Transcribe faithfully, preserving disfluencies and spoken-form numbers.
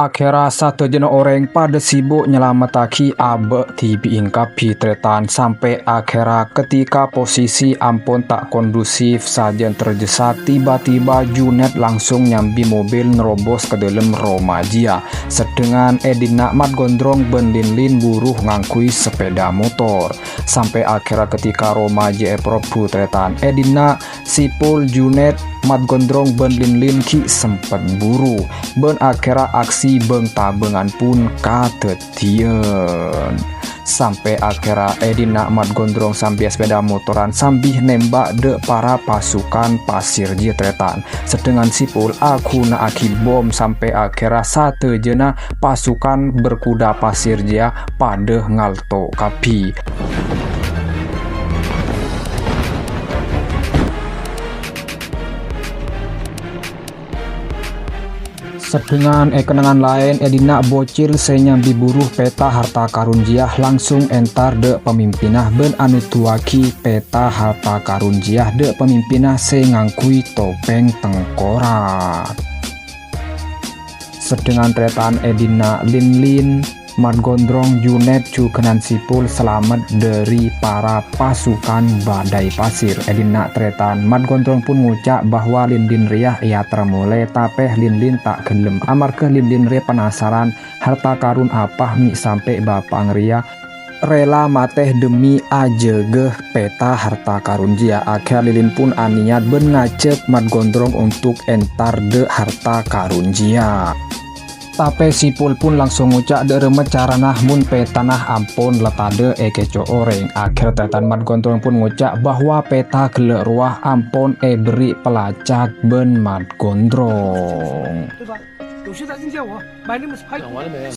Akhèrra sadhâjâna orèng padâ sibuk nyalamettaghi abâ' dhibi'in kabbhi tarètan, sampè' akhèrra ketika posisi ampon ta' kondusif sajân terdesak, tiba-tiba Junet langsung nyambi mobil nerobos ka dâlem roma jiyâ. Sedhengan è dinna' Mat Gondrong bân Lin-Lin buru ngangghuy sepèda motor. Sampè' akhèrra ketika roma jiyâ èparèbbu tarètan è dinna' Sipul, Junet, Mat Gondrong bân Lin-Lin ghi' sempet buru, bân akhèrra aksi bâng-tabângan pun kadhâddhiyân. Sampè' akhèrra è dinna' Mat Gondrong sambi sepèda motoran sambi nèmbak dâ' para pasukan pasir jiyâ tarètan. Sedhengan Sipul aghuna'aghi bom sampè' akhèrra sadhâjâna pasukan berkuda pasir jiyâ padâ ngalto kabbhi. Sedhengan è kennengngan laèn è dinna' Bocil sè nyambi buru pèta harta karun jiyâ langsung èntar dâ' pamimpinna bân anodhuwâghi pèta harta karun jiyâ dâ' pamimpinna sè ngangghuy topèng tengkorak. Sedhengan tarètan è dinna' Lin-Lin, Mat Gondrong, Junet, jhughân Sipul salamet dâri para pasukan Badai Pasir. È dinna' tarètan, Mat Gondrong pun ngoca' bahwa Lin-Lin rèya èaterra molè, tapè Lin-Lin ta' ghellem, amarghâ Lin-Lin rèya penasaran, harta karun apa mè' sampè' bapa'na rèya rela matè dhemmi ajâgâ pèta harta karun jiyâ. Akhèr Lin-Lin pun anèyat bân ngajhâk Mat Gondrong untuk èntar dâ' harta karun jiyâ. Tapè Sipul pun langsung ngoca' dâ' remma carana mon pètana ampon la tadâ' è kèco' orèng. Akhèr tarètan Mat Gondrong pun ngoca' bahwa pèta ghellâ' rowa ampon èberri' palacak bân Mat Gondrong. 讲完了没有？